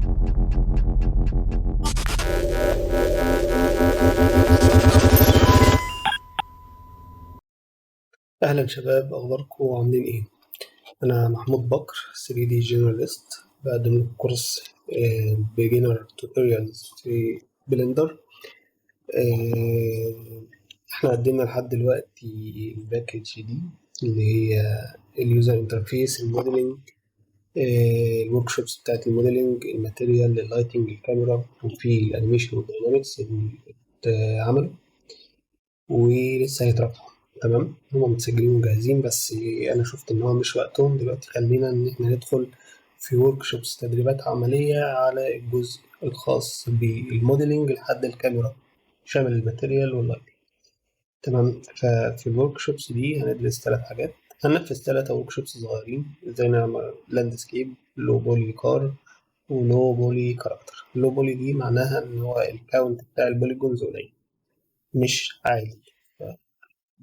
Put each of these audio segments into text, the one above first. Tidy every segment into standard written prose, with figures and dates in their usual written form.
أهلا شباب، أخباركم عاملين إيه؟ أنا محمود بكر 3D Generalist، بقدم لكم كورس beginner tutorials في Blender. احنا قدمنا لحد دلوقتي ال package دي اللي هي ال user interface، ال modeling، ال workshops بتاعت ال modeling، ال material، ال lighting، الكاميرا، وفي ال animation وال dynamics اللي اتعملوا ولسه هيترفعوا. تمام، هما متسجلين وجاهزين، بس انا شفت ان هو مش وقتهم دلوقتي. خلينا ان احنا ندخل في workshops، تدريبات عملية على الجزء الخاص بال modeling لحد الكاميرا، شامل ال material وال lighting. تمام، ففي ال workshops دي هندرس ثلاث حاجات، هننفذ ثلاثة workshops صغيرين: ازاي نعمل landscape، low poly car، و low poly character. low poly دي معناها ان هو ال count بتاع ال polygons قليل مش عالي.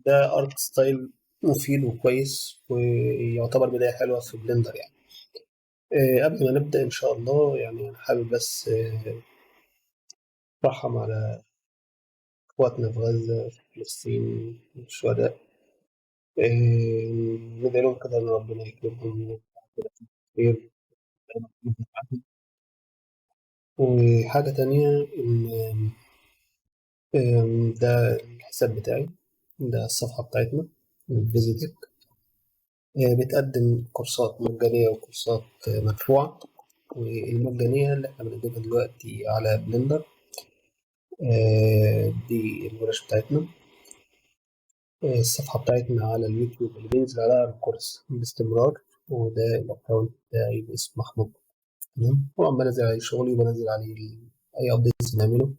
ده art style مفيد وكويس ويعتبر بداية حلوة في Blender يعني. قبل ما نبدأ إن شاء الله، يعني أنا حابب بس أترحم على إخواتنا في غزة، في فلسطين، الشهداء. ندعي لهم كده إن ربنا يكرمهم خير. وحاجة تانية إن ده الحساب بتاعي، ده الصفحة بتاعتنا فيزيتك، بتقدم كورسات مجانية وكورسات مدفوعة. والمجانية اللي احنا بنقدمها دلوقتي على Blender، دي الورش بتاعتنا. الصفحة بتاعتنا على اليوتيوب اللي بينزل عليها الكورس باستمرار، وده ال account بتاعي باسم محمود. تمام، طبعا بنزل عليه شغلي وبنزل عليه أي updates بنعمله،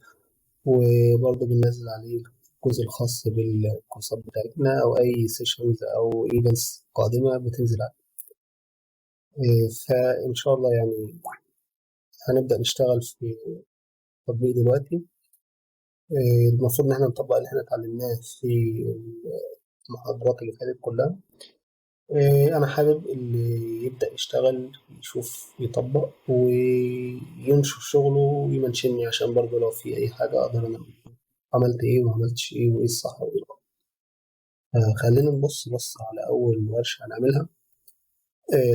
وبرضه بننزل عليه الجزء الخاص بالكورسات بتاعتنا أو أي sessions أو events قادمة بتنزل عليه. فإن شاء الله يعني هنبدأ نشتغل في التطبيق دلوقتي. المفروض إن احنا نطبق اللي احنا اتعلمناه في المحاضرات اللي فاتت كلها. أنا حابب اللي يبدأ يشتغل يشوف يطبق وينشر شغله ويمنشني، عشان برضه لو في أي حاجة أقدر أنا عملت إيه وما عملتش إيه وإيه الصح وإيه الغلط. خلينا نبص بص على أول ورشة هنعملها.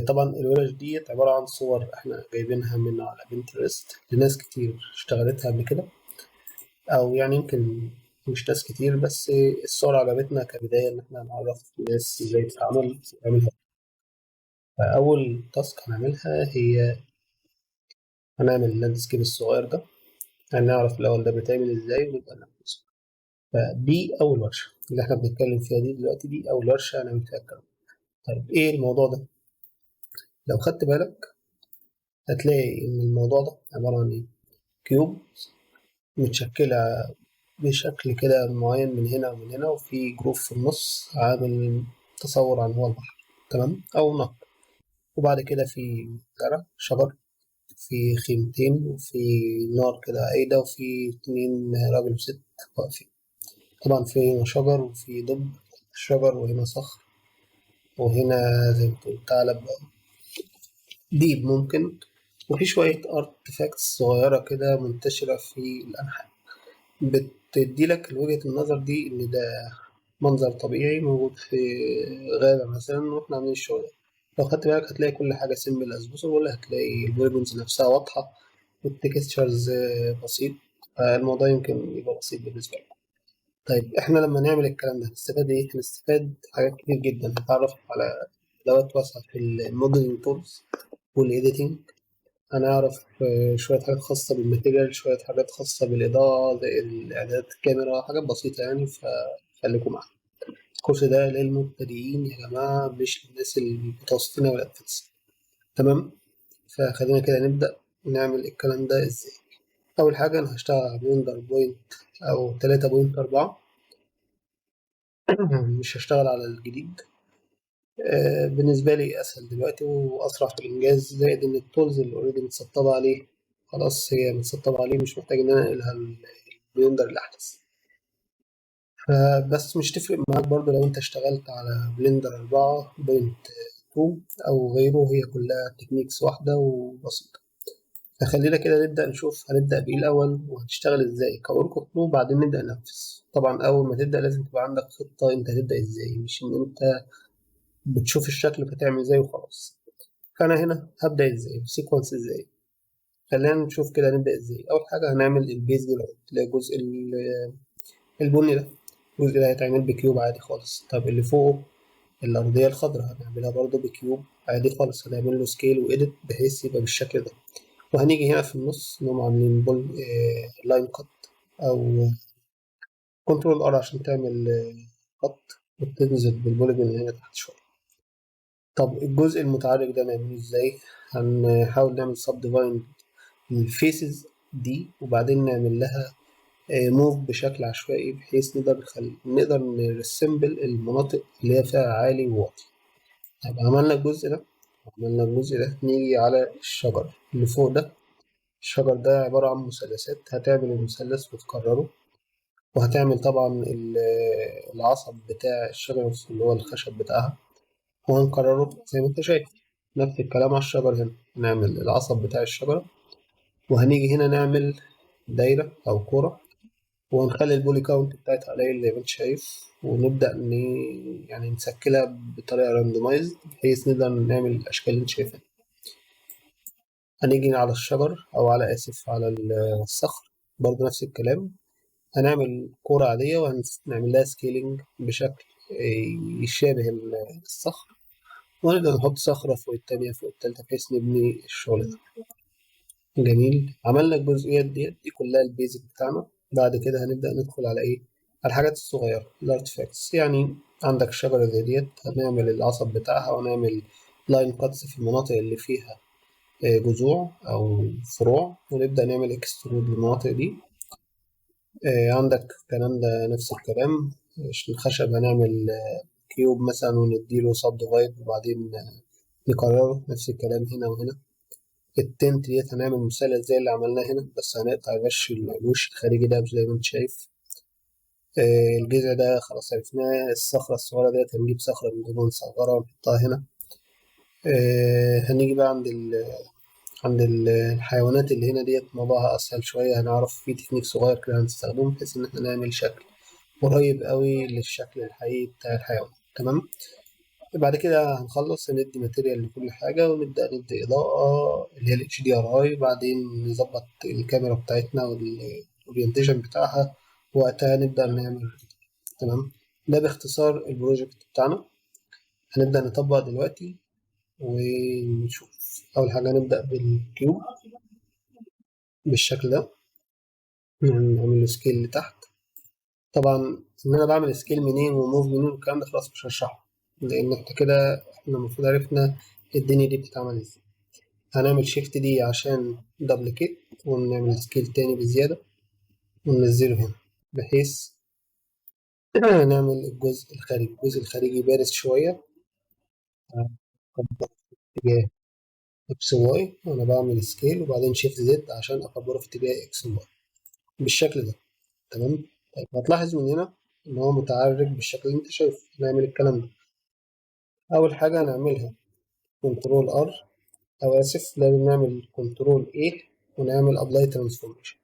طبعا الورش ديت عبارة عن صور احنا جايبينها من على Pinterest لناس كتير اشتغلتها قبل كده، أو يعني يمكن مش ناس كتير، بس الصور عجبتنا كبداية إن احنا نعرف الناس ازاي تتعامل تعملها. فأول task هنعملها هي هنعمل ال landscape الصغير ده. هنعرف الأول ده بيتعمل ازاي ونبدأ ننفذه. فدي أول ورشة اللي احنا بنتكلم فيها دي دلوقتي، دي أول ورشة هنعمل فيها الكلام. طيب إيه الموضوع ده؟ لو خدت بالك هتلاقي إن الموضوع ده عبارة عن إيه؟ cube متشكلة بشكل كده معين من هنا ومن هنا، وفي groove في النص عامل تصور عن هو البحر، تمام، أو نهر. وبعد كده في زرع شجر، في خيمتين، وفي نار كده قايدة، وفي اتنين راجل وست واقفين. طبعا في هنا شجر وفي دب شجر، وهنا صخر، وهنا زي ما تقول ثعلب ديب ممكن، وفي شوية artifacts صغيرة كده منتشرة في الأنحاء بتدي لك وجهة النظر دي إن ده منظر طبيعي موجود في غابة مثلا، وإحنا عاملين الشغل ده. لو خدت بالك هتلاقي كل حاجة simple as possible، ولا هتلاقي ال polygons نفسها واضحة وال textures بسيط، فالموضوع يمكن يبقى بسيط بالنسبة لكم. طيب إحنا لما نعمل الكلام ده هنستفاد إيه؟ هنستفاد حاجات كتير جدا. هنتعرف على أدوات واسعة في ال modeling tools وال editing، هنعرف شوية حاجات خاصة بال material، شوية حاجات خاصة بالإضاءة زي الإعدادات الكاميرا، حاجات بسيطة يعني. فخليكم معانا. الكورس ده للمبتدئين يا جماعة، مش للناس المتوسطين أو ال advanced. تمام، فخلينا كده نبدأ نعمل الكلام ده إزاي. أول حاجة أنا هشتغل على Blender point أو 3.4، مش هشتغل على الجديد. بالنسبة لي أسهل دلوقتي وأسرع في الإنجاز، زائد إن ال tools اللي already متسطبة عليه خلاص هي متسطبة عليه، مش محتاج إن أنا أنقلها ال Blender الأحدث. فبس مش تفرق معاك برضو لو أنت اشتغلت على Blender 4.2 أو غيره، هي كلها techniques واحدة وبسيطة. فخلينا كده نبدأ نشوف هنبدأ بإيه الأول وهنشتغل إزاي ك workflow، وبعدين نبدأ ننفذ. طبعا أول ما تبدأ لازم تبقى عندك خطة أنت هتبدأ إزاي، مش إن أنت بتشوف الشكل فتعمل زيه وخلاص. فأنا هنا هبدأ إزاي، sequence إزاي. خلينا نشوف كده نبدأ إزاي. أول حاجة هنعمل ال base دي الأول، اللي هي الجزء البني ده. الجزء ده هيتعمل ب cube عادي خالص. طب اللي فوقه الأرضية الخضراء هنعملها برضو ب cube عادي خالص، هنعمل له scale و edit بحيث يبقى بالشكل ده. وهنيجي هنا في النص نقوم عاملين بول line cut أو control R عشان تعمل cut، وتنزل بال polygon اللي هنا تحت شوية. طب الجزء المتعرج ده نعمله ازاي؟ هنحاول نعمل subdivide لل faces دي، وبعدين نعمل لها move بشكل عشوائي بحيث نقدر ن resemble المناطق اللي هي فيها عالي وواطي. طيب عملنا الجزء ده، عملنا الجزء ده، نيجي على الشجر اللي فوق ده. الشجر ده عبارة عن مثلثات، هتعمل المثلث وتكرره، وهتعمل طبعا العصب بتاع الشجر نفسه اللي هو الخشب بتاعها، وهنكرره زي ما انت شايف. نفس الكلام على الشجر هنا، نعمل العصب بتاع الشجرة، وهنيجي هنا نعمل دايرة أو كرة، وهنخلي ال poly count بتاعتها قليل زي ما انت شايف، ونبدأ يعني نسكلها بطريقة randomized بحيث نقدر نعمل الأشكال اللي انت شايفها. هنيجي على الشجر أو على آسف على الصخر، برضه نفس الكلام، هنعمل كرة عادية وهنعمل لها scaling بشكل يشابه الصخر، ونبدأ نحط صخرة فوق التانية فوق التالتة بحيث نبني الشغل ده. جميل، عملنا الجزئيات دي كلها ال basic بتاعنا. بعد كده هنبدأ ندخل على إيه؟ على الحاجات الصغيرة، ال artifacts. يعني عندك شجرة زي ديت، هنعمل العصب بتاعها ونعمل line cuts في المناطق اللي فيها جذوع أو فروع، ونبدأ نعمل extrude للمناطق دي. عندك الكلام ده نفس الكلام. الخشب هنعمل cube مثلا ونديله subdivide وبعدين نكرره، نفس الكلام هنا وهنا. ال tent ديت هنعمل مثلث زي اللي عملناه هنا، بس هنقطع الوش الخارجي ده زي ما انت شايف. الجذع ده خلاص عرفناه. الصخرة الصغيرة ديت هنجيب صخرة من جوه نصغرها ونحطها هنا. هنيجي بقى عند الحيوانات اللي هنا ديت، موضوعها أسهل شوية، هنعرف في تكنيك صغير كده هنستخدمه بحيث إن احنا نعمل شكل قريب قوي للشكل الحقيقي بتاع الحيوان. تمام، بعد كده هنخلص ندي material لكل حاجة، ونبدأ ندي إضاءة اللي هي ال HDRI، وبعدين نظبط الكاميرا بتاعتنا وال orientation بتاعها، وقتها نبدأ نعمل. تمام، ده باختصار ال project بتاعنا. هنبدأ نطبق دلوقتي ونشوف. أول حاجة نبدأ بال cube بالشكل ده، نعمل له scale لتحت. طبعا إن أنا بعمل scale منين و move منين والكلام ده خلاص مش هشرحه، لأن احنا كده المفروض عرفنا الدنيا دي بتتعمل ازاي. هنعمل shift D عشان duplicate، ونعمل scale تاني بزيادة وننزله هنا بحيث نعمل الجزء الخارجي. الجزء الخارجي بارز شوية اتجاه X Y، وانا بعمل scale وبعدين shift Z عشان اكبره في اتجاه X Y بالشكل ده. تمام، طيب هتلاحظ من هنا ان هو متعرج بالشكل اللي انت شايفه. نعمل الكلام ده. اول حاجه هنعملها control R، او اسف لازم نعمل control A ونعمل apply transformation.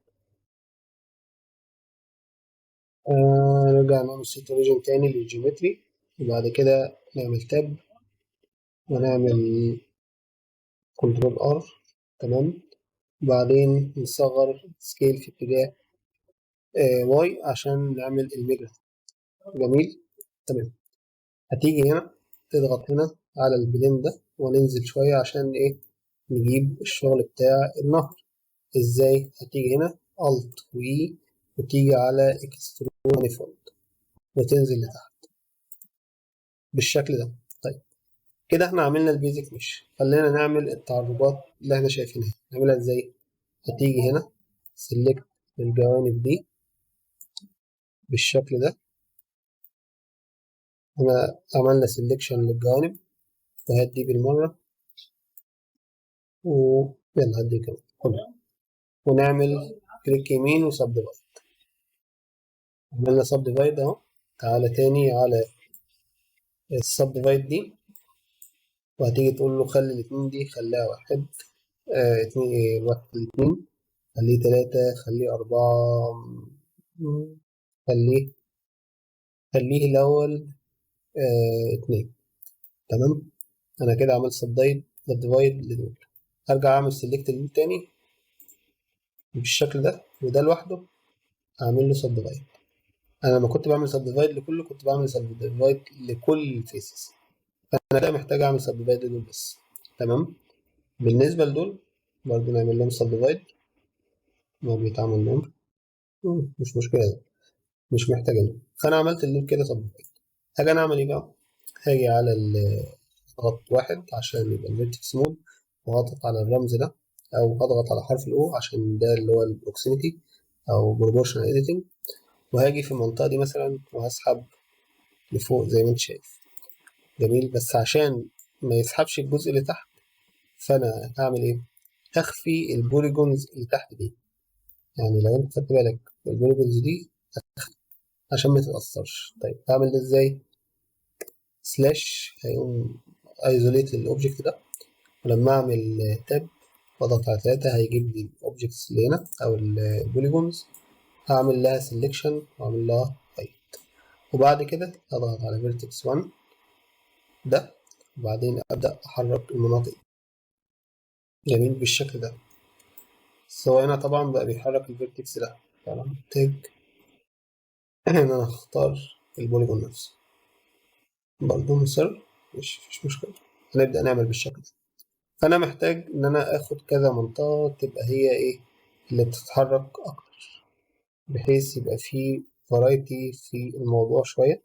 نرجع نعمل set origin تاني لل geometry، وبعد كده نعمل tab ونعمل control R. تمام، وبعدين نصغر scale في اتجاه Y عشان نعمل الميجا. جميل، تمام. هتيجي هنا تضغط هنا على ال plane ده وننزل شوية عشان ايه؟ نجيب الشغل بتاع النهر. ازاي؟ هتيجي هنا Alt و E وتيجي على Extrude Manifold وتنزل لتحت بالشكل ده. طيب كده احنا عملنا ال basic mesh. خلينا نعمل التعرجات اللي احنا شايفينها. نعملها ازاي؟ هتيجي هنا select الجوانب دي بالشكل ده. هنا عملنا selection للجوانب، وهدي بالمرة، ويلا هدي كمان كله، ونعمل click يمين و subdivide. عملنا subdivide اهو. تعالى تاني على ال subdivide دي، وهتيجي تقول له خلي الاتنين دي خليها واحد، اتنين، واحد، اتنين، خليه تلاتة، خليه أربعة، خليه خليه الأول اتنين. تمام، أنا كده عملت subdivide لدول. هرجع أعمل select لدول تاني بالشكل ده، وده لوحده أعمل له subdivide. أنا لما كنت بعمل subdivide لكله كنت بعمل subdivide لكل ال faces، فأنا كده محتاج أعمل subdivide لدول بس. تمام، بالنسبة لدول برضه نعمل لهم subdivide، ما بيتعمل لهم مش مشكلة، ده مش محتاجينه. فأنا عملت لدول كده subdivide. هاجي أنا أعمل إيه بقى؟ هاجي على أضغط واحد عشان يبقى ال vertex mode، وهضغط على الرمز ده، أو هضغط على حرف ال O عشان ده اللي هو ال proximity أو proportional editing، وهاجي في المنطقة دي مثلا وهسحب لفوق زي ما انت شايف. جميل، بس عشان ما يسحبش الجزء اللي تحت فأنا هعمل إيه؟ هخفي ال polygons اللي تحت دي. يعني لو انت خدت بالك ال polygons دي عشان ما تتأثرش. طيب هعمل ده ازاي؟ slash هيقوم isolate لل object ده، ولما اعمل tab واضغط على 3 هيجيب لي ال objects اللي هنا او ال polygons، هعمل لها selection واعمل لها hide، وبعد كده اضغط على vertex 1 ده، وبعدين ابدا احرك المناطق. جميل، بالشكل ده. بس هو هنا طبعا بقى بيحرك ال vertex ده، فانا محتاج ان انا اختار ال polygon نفسه برضه مصر، مش مشكلة. هنبدأ نعمل بالشكل ده. فأنا محتاج إن أنا آخد كذا منطقة تبقى هي إيه اللي بتتحرك أكتر، بحيث يبقى في variety في الموضوع شوية.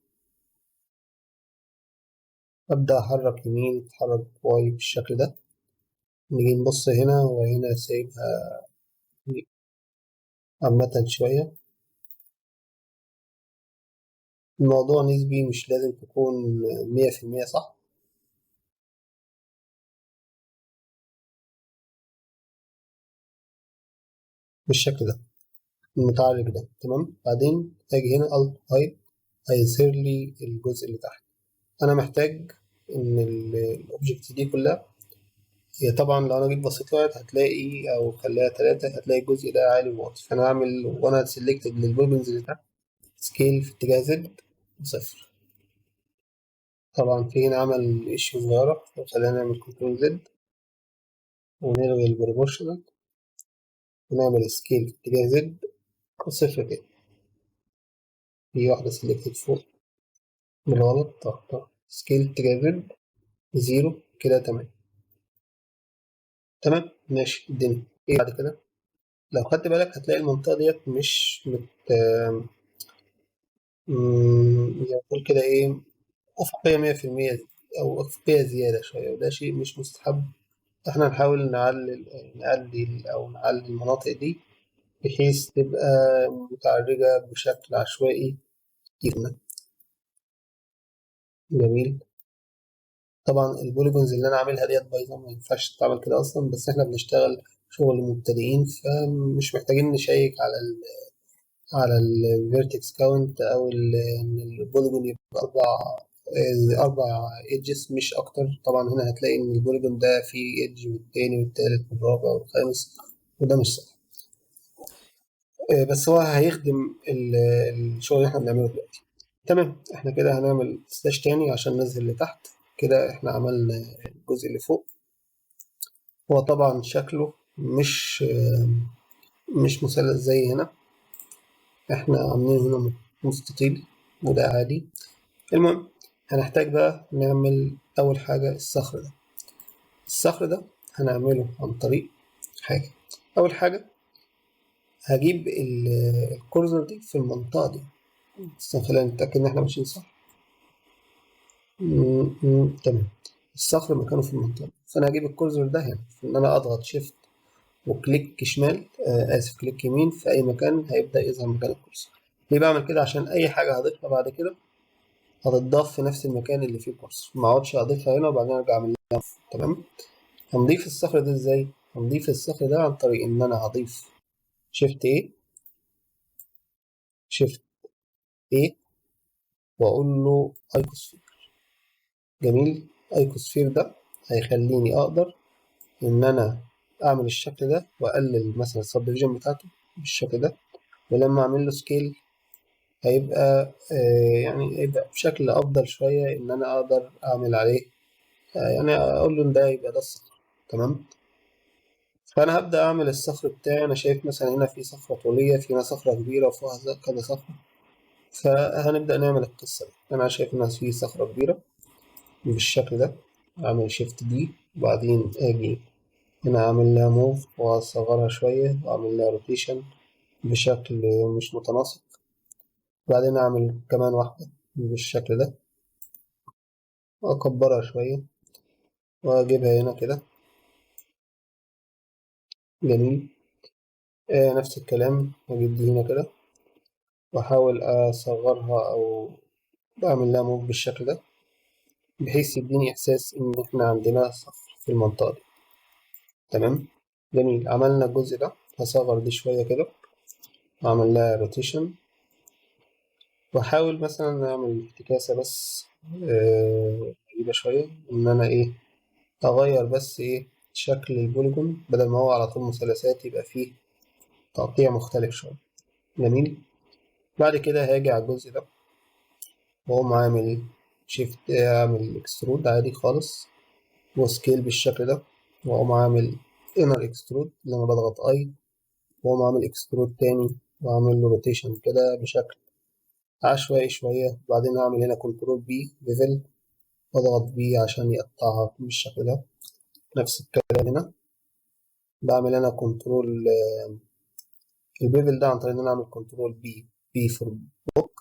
أبدأ أحرك يمين، أتحرك Y بالشكل ده. نيجي نبص هنا وهنا سايبها عامة شوية. الموضوع نسبي، مش لازم تكون مية في المية صح. بالشكل ده المتعرج ده. تمام، بعدين اجي هنا Alt Hide هيظهر لي الجزء اللي تحت. انا محتاج ان ال object دي كلها، هي طبعا لو انا جيت بصيت لها هتلاقي، او خليها 3، هتلاقي الجزء ده عالي وواطي. فانا هعمل وانا selected لل polygons اللي تحت scale في اتجاه Z 0. طبعا في هنا عمل issue صغيرة، خلينا نعمل control Z ونلغي ال proportional ونعمل scale في اتجاه Z 0 تاني. في واحدة selected فوق بالغلط، طب scale اتجاه Z 0 كده. تمام تمام ماشي الدنيا. ايه بعد كده؟ لو خدت بالك هتلاقي المنطقة ديت مش مت، زي ما تقول كده ايه، أفقية مية في المية أو أفقية زيادة شوية، وده شيء مش مستحب. احنا نحاول نقلل أو نعلي المناطق دي بحيث تبقى متعرجة بشكل عشوائي. جميل. طبعا ال polygons اللي انا عاملها ديت بايظه، ما ينفعش تتعمل كده اصلا، بس احنا بنشتغل شغل مبتدئين فمش محتاجين نشيك على على ال vertex count او ان ال polygon يبقى اربع edges مش اكتر. طبعا هنا هتلاقي ان ال polygon ده فيه edge والتاني والتالت والرابع والخامس، وده مش صح، بس هو هيخدم الشغل اللي احنا بنعمله دلوقتي. تمام، احنا كده هنعمل slash تاني عشان ننزل لتحت. كده احنا عملنا الجزء اللي فوق. هو طبعا شكله مش مثلث زي هنا، احنا عاملين هنا مستطيل وده عادي. المهم هنحتاج بقى نعمل اول حاجة الصخر ده. الصخر ده هنعمله عن طريق حاجة. اول حاجة هجيب ال cursor دي في المنطقة دي، بس خلينا نتأكد ان احنا ماشيين صح. تمام، الصخر مكانه في المنطقة، فأنا هجيب ال cursor ده هنا، إن أنا أضغط shift و click شمال، آسف، click يمين في أي مكان هيبدأ يظهر مكان ال cursor. ليه بعمل كده؟ عشان أي حاجة هضيفها بعد كده هتتضاف في نفس المكان اللي فيه ال cursor، ما أقعدش أضيفها هنا وبعدين أرجع أعمل لها. تمام، هنضيف الصخر ده إزاي؟ هنضيف الصخر ده عن طريق إن أنا هضيف shift A، shift A وأقول له icosphere. جميل، icosphere ده هيخليني أقدر إن أنا اعمل الشكل ده واقلل مثلا ال subdivision بتاعته بالشكل ده، ولما اعمل له scale هيبقى يعني هيبقى بشكل افضل شويه ان انا اقدر اعمل عليه، يعني اقول له ان ده يبقى ده الصخر. تمام. فانا هبدا اعمل الصخر بتاعي. انا شايف مثلا هنا في صخره طوليه، في هنا صخره كبيره وفوقها كذا صخره، فهنبدا نعمل القصه دي. انا شايف ان في صخره كبيره بالشكل ده، اعمل shift D، وبعدين اجي هنا اعمل لها move واصغرها شويه واعمل لها rotation بشكل مش متناسق، بعدين اعمل كمان واحده بالشكل ده واكبرها شويه واجيبها هنا كده. جميل. نفس الكلام اجيب دي هنا كده واحاول اصغرها او بعمل لها move بالشكل ده بحيث يديني احساس ان احنا عندنا صخر في المنطقه دي. تمام. جميل. عملنا الجزء ده، هصغر دي شويه كده واعمل لها rotation، واحاول مثلا اعمل افتكاسه بس غريبه شويه، ان انا اغير بس شكل ال polygon، بدل ما هو على طول مثلثات يبقى فيه تقطيع مختلف شويه. جميل. بعد كده هاجي على الجزء ده واقوم عامل shift، اعمل extrude عادي خالص و scale بالشكل ده، واقوم عامل inner extrude لما بضغط I، واقوم عامل extrude تاني واعمل له rotation كده بشكل عشوائي شويه، وبعدين اعمل هنا control B bevel واضغط B عشان يقطعها بالشكل ده. نفس الكلام هنا، بعمل انا control ال bevel ده عن طريق ان انا اعمل control B، B for book،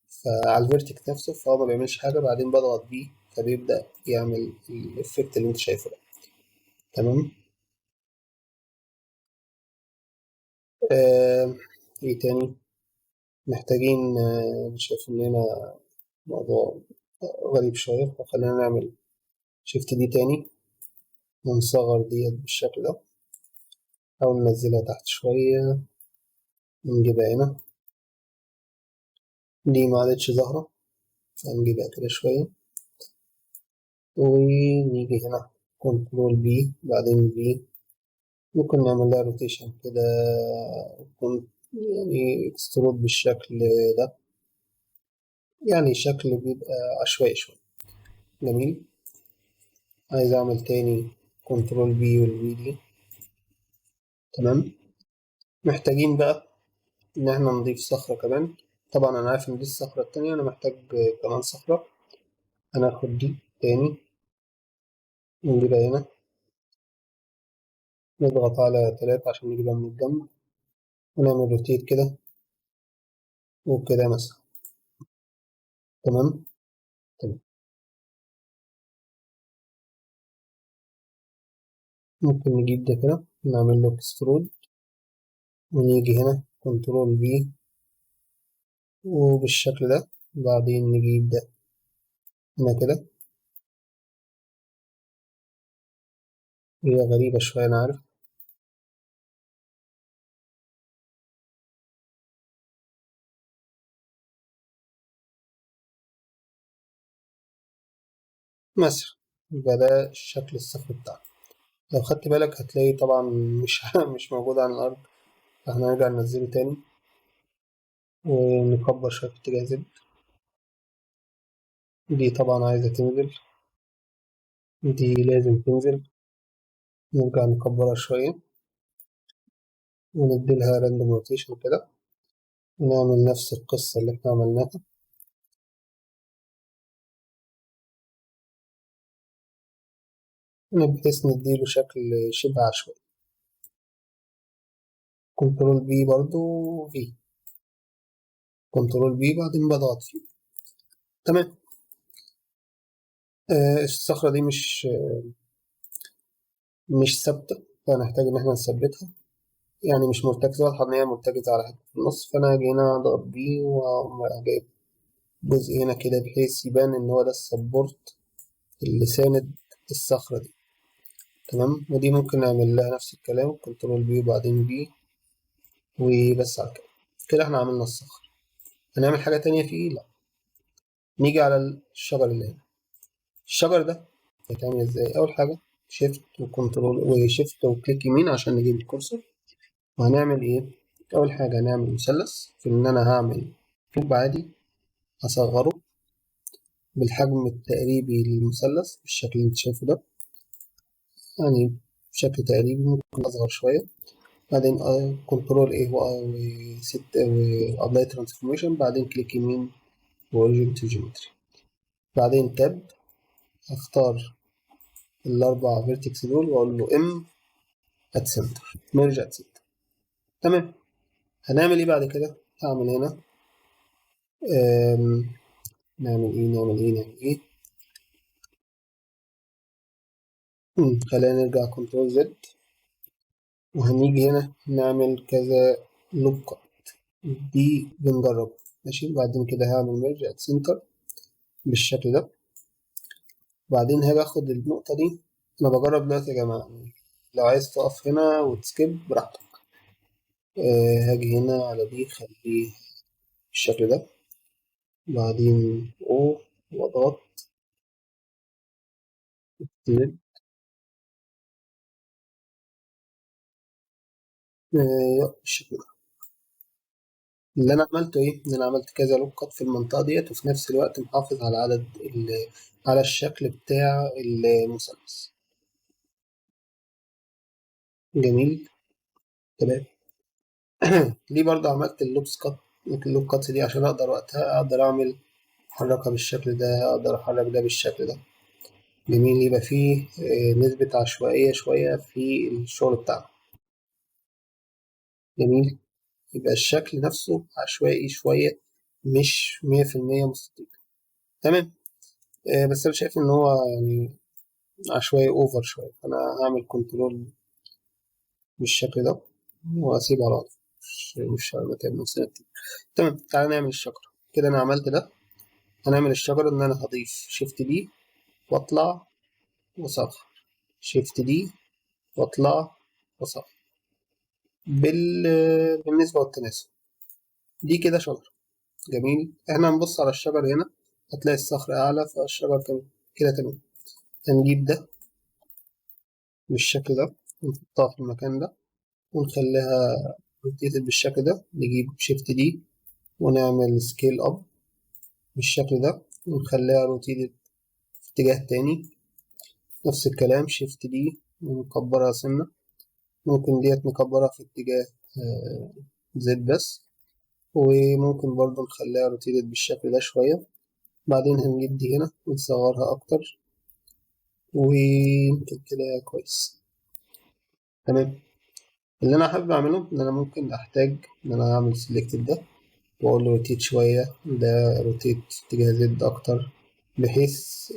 فعلى ال vertex نفسه فهو ما بيعملش حاجه، بعدين بضغط B فبيبدا يعمل ال effect اللي انت شايفه ده. تمام. ايه تاني محتاجين؟ شايف ان هنا موضوع غريب شويه، فخلينا نعمل shift D تاني ونصغر ديت بالشكل ده او ننزلها تحت شويه ونجيبها هنا. دي ما عادتش ظاهره فنجيبها كده شويه، ونيجي هنا control B بعدين V، ممكن نعمل لها rotation كده، يعني extrude بالشكل ده، يعني شكل بيبقى عشوائي شوية. جميل. عايز اعمل تاني control B وال V دي. تمام. محتاجين بقى ان احنا نضيف صخرة كمان. طبعا انا عارف ان دي الصخرة التانية، انا محتاج كمان صخرة. هناخد دي تاني ونجيبها هنا، نضغط على 3 عشان نجيبها من الجنب، ونعمل rotate كده وكده مثلا. تمام. تمام. ممكن نجيب ده كده نعمل له extrude، ونيجي هنا control V وبالشكل ده، بعدين نجيب ده هنا كده. هي غريبة شوية أنا عارف. مثلا يبقى ده الشكل الصخري بتاعنا. لو خدت بالك هتلاقي طبعا مش موجود على الأرض، فاحنا هنرجع ننزله تاني ونكبر شوية في اتجاه Z. دي طبعا عايزة تنزل، دي لازم تنزل، نرجع نكبرها شوية ونديلها random rotation كده، ونعمل نفس القصة اللي احنا عملناها. بحيث نديله شكل شبه عشوائي. control B برضو V، control B بعدين بضغط V. تمام. الصخرة دي مش ثابتة، فهنحتاج إن احنا نثبتها، يعني مش مرتكزة، واضحة إن هي مرتكزة على حتة في النص. فأنا هاجي هنا أضغط B وأقوم جايب جزء هنا كده بحيث يبان إن هو ده ال support اللي ساند الصخرة دي. تمام. ودي ممكن نعمل لها نفس الكلام، control B وبعدين V وبس على كده. كده احنا عملنا الصخر. هنعمل حاجة تانية فيه؟ لا. نيجي على الشجر اللي هنا. الشجر ده هيتعمل ازاي؟ أول حاجة shift و control و shift و click يمين عشان نجيب ال cursor. وهنعمل ايه؟ اول حاجة هنعمل مثلث، في ان انا هعمل cube عادي هصغره بالحجم التقريبي للمثلث بالشكل اللي انت شايفه ده، يعني بشكل تقريبي ممكن اصغر شوية. بعدين control A و set و apply transformation، بعدين click يمين و origin to geometry، بعدين tab، اختار الاربع vertex دول واقول له M at center، merge at center. تمام. هنعمل ايه بعد كده؟ هعمل هنا نعمل ايه نعمل ايه نعمل ايه. خلينا نرجع control Z، وهنيجي هنا نعمل كذا loop cut، دي بنجربها ماشي. بعدين كده هعمل merge at center بالشكل ده. بعدين هاجي اخد النقطة دي، انا بجرب دلوقتي يا جماعة، لو عايز تقف هنا وت skip براحتك. هاجي هنا على دي خليه بالشكل ده، بعدين O واضغط Z. بالشكل ده. اللي انا عملته ايه؟ ان انا عملت كذا loop cut في المنطقة ديت، وفي نفس الوقت محافظ على عدد على الشكل بتاع المثلث. جميل تمام. ليه برضه عملت ال loops cut، ال loop cuts دي؟ عشان اقدر وقتها اقدر اعمل احركها بالشكل ده، اقدر احرك ده بالشكل ده. جميل، يبقى فيه نسبة عشوائية شوية في الشغل بتاعنا. جميل، يبقى الشكل نفسه عشوائي شوية، مش مية في المية مستطيل. تمام. بس أنا شايف إن هو عشوائي over شوية، فأنا هعمل control بالشكل ده وأسيبه على وضعه، مش هتعمل نفسنا كتير. تمام، تعالى نعمل الشجرة. كده أنا عملت ده. هنعمل الشجرة إن أنا هضيف shift D وأطلع وأصغر، shift D وأطلع وأصغر بالنسبة والتناسب. دي كده شجرة. جميل، احنا هنبص على الشجر هنا هتلاقي الصخر أعلى، فالشجر كمان كده. تمام، هنجيب ده بالشكل ده ونحطها في المكان ده ونخليها rotated بالشكل ده. نجيب shift D ونعمل scale up بالشكل ده ونخليها rotated في اتجاه تاني. نفس الكلام shift D ونكبرها سنة، ممكن ديت نكبرها في اتجاه Z بس، وممكن برضو نخليها rotated بالشكل ده شوية. بعدين هنجيب دي هنا ونصغرها أكتر، ويمكن كده كويس. تمام، اللي أنا حابب أعمله إن أنا ممكن أحتاج إن أنا أعمل select ده وأقول له rotate شوية، ده rotate اتجاه Z أكتر، بحيث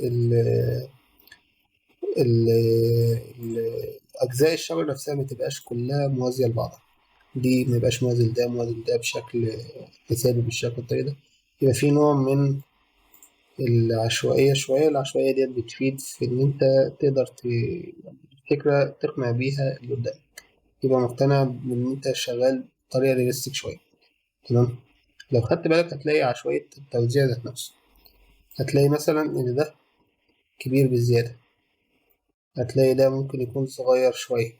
أجزاء الشجرة نفسها ما تبقاش كلها موازية لبعضها، دي ما يبقاش موازي لده موازي لده بشكل حسابي بالشكل الطريق ده، يبقى في نوع من العشوائية شوية. العشوائية ديت بتفيد في إن أنت تقدر فكرة تقنع بيها اللي قدامك، يبقى مقتنع بإن أنت شغال بطريقة realistic شوية. تمام، لو خدت بالك هتلاقي عشوائية التوزيع ذات نفسه، هتلاقي مثلا إن ده كبير بزيادة، هتلاقي ده ممكن يكون صغير شوية،